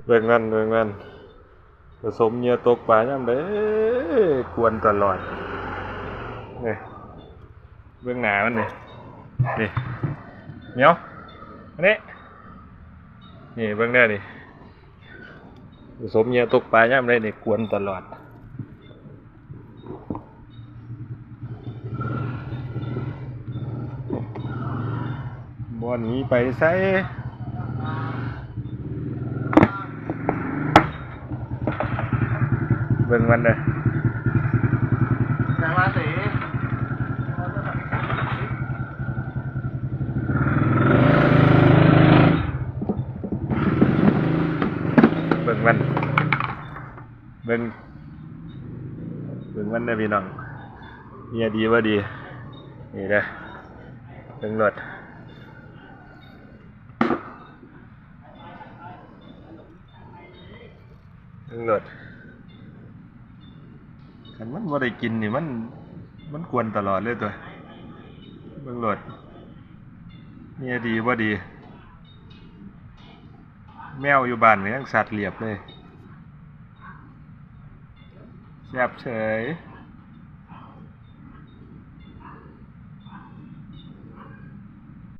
ເບິ່ງມັນ ເບິ່ງມັນ ປະສົມເຫຍື່ອຕົກປາຍາມໃດ ກວນຕະຫຼອດ. ນີ້ ເບິ່ງໜ້າມັນນີ້ ນີ້ ໝຽວ ມານີ້ ນີ້ ເບິ່ງເດີນີ້ ປະສົມເຫຍື່ອຕົກປາຍາມໃດນີ້ ກວນຕະຫຼອດ. ບໍ່ໜີໄປໃສ. ເບິ່ງມັນເດີ ເບິ່ງມັນ. ເບິ່ງ ເບິ່ງມັນເດີພີ່ນ້ອງ ເຫຍື່ອດີບໍ່ດີ ນີ້ເດີ ເບິ່ງໂລດ ເບິ່ງໂລດ. ຄັນມັນບໍ່ໄດ້ກິນນີ້ ມັນ ມັນກວນຕະຫຼອດເລີຍຕົວະ ເບິ່ງໂລດ ເຫຍື່ອດີບໍ່ດີ. ແມວຢູ່ບ້ານກໍຍັງສັດລຽບເລີຍ ແຊບເສີຍ.